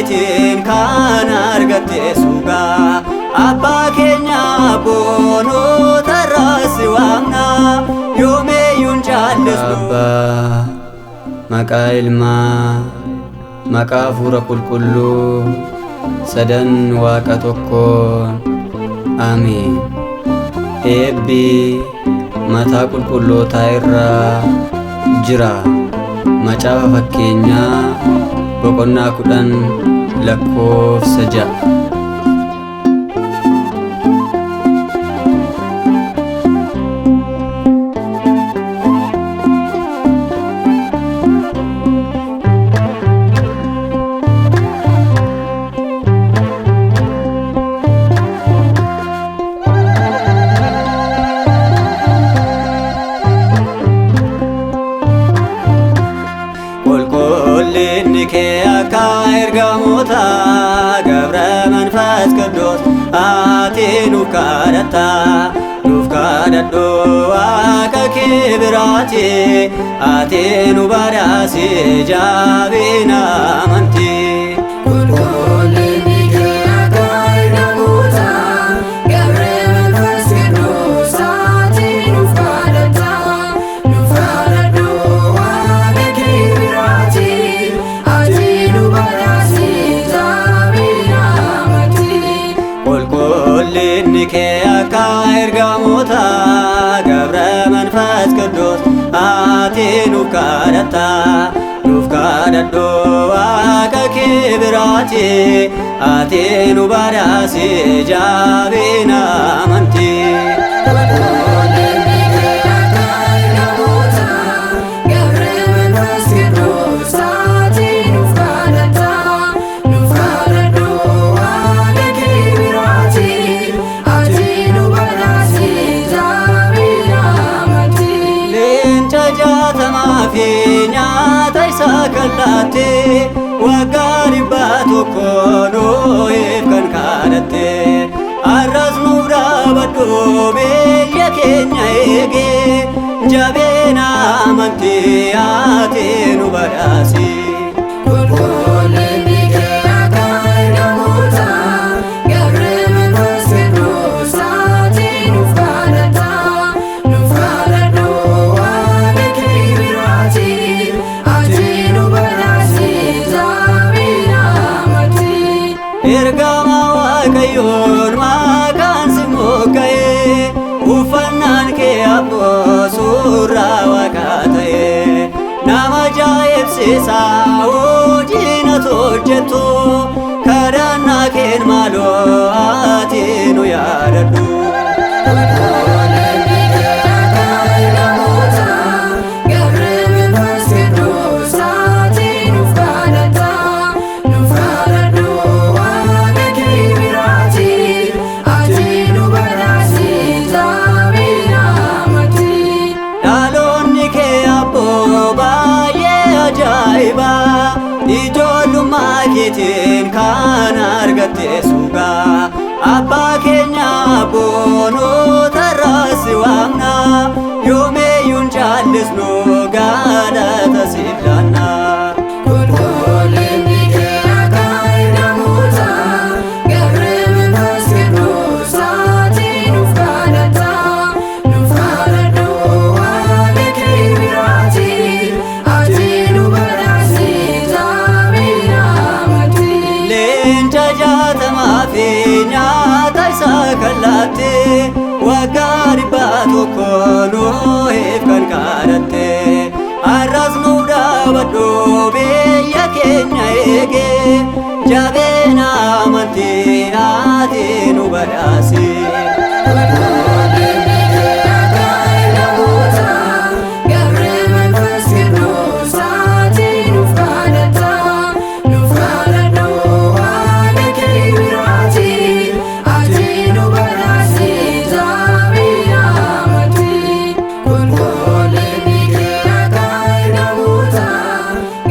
keetiin kan argatte sugaa abbaa keenya abboonota irraas waamna yoomeeyyuun jaallisnu. Abbaa, maqaa Ilmaa, maqaa Hafuura Qulqulluu, sadan Waaqa tokkoon. Ameen. Eebbi mataa qulqullootaa irraa jira. Macaafa Fakkeenyaa boqonnaa 10 lakkoofsa 6. Qulqullinni kee akka ergamoota Gabra Manfas ቅዱስ ati nuuf kadhatta nuuf kadhadhu Waaqa kee biraati ati nu badhaasi jaabina amantii. Qulqullinni kee akka ergamoota Gabra Manfas ቅዱስ ati nuuf kadhatta nuuf kadhadhu Waaqa kee biraati ati nu badhaasi jaabina amantii. Qulqullinni kee akka ergamoota Gabra Manfas ቅዱስ ati nuuf kadhatta nuuf kadhadhu Waaqa kee biraati ati nu badhaasi jaabina amantii. Qulqullinni kee akka ergamoota Gabra Manfas ቅዱስ ati nuuf kadhatta nuuf kadhadhu Waaqa kee biraati ati nu badhaasi jaabina amantii. Leenca 60 fi nyaata isaa kallatte waggaa 100 Noheef kan kadhatte har'as nuuf dhaabadhu biyya keenya eege jabeena amantii ati nu badhaasi. Qulqullinni kee akka ergamoota Gabra Manfas ቅዱስ ati nuuf kadhatta nuuf kadhadhu Waaqa kee biraati ati nu badhaasi jaabina amantii. Ergama Waaqayyoon maqaan si mogga'e uffannaan kee abboo suuraa Waaqaa ta'e nama ajaa'ibsiisa hojiin ati hojjettu kadhannaa keen maaloo ati nu yaadadhu. Qulqullinni kee akka ergamoota Gabra Manfas ቅዱስ ati nuuf kadhatta nuuf kadhadhu Waaqa kee biraati ati nu badhaasi jaabina amantii. Dhaloonni kee abboo baay'ee ajaa'iba ijoollummaa keetiin kan argatte sugaa abbaa keenya abboonota irraas waamna yoomeeyyuun jaallisnu galata siif laanna. Qulqullinni kee akka ergamoota Gabra Manfas ቅዱስ ati nuuf kadhatta nuuf kadhadhu Waaqa kee biraati ati nu badhaasi jaabina amantii. Leenca 60 fi nyaata isaa kallatte waggaa 100 Noheef kan kadhatte har'as nuuf dhaabadhu biyya keenya eege jabeena amantii ati nu badhaasi. Qulqullinni kee akka ergamoota Gabra Manfas ቅዱስ ati nuuf kadhatta nuuf kadhadhu Waaqa kee biraati ati nu badhaasi jaabina amantii. Qulqullinni kee akka ergamoota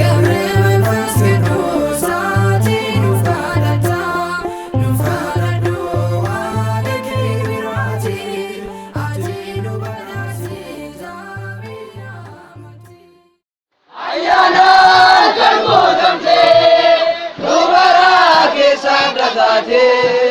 Gabra Manfas ቅዱስ ati nuuf kadhatta nuuf kadhadhu Waaqa kee biraati. kadhatee.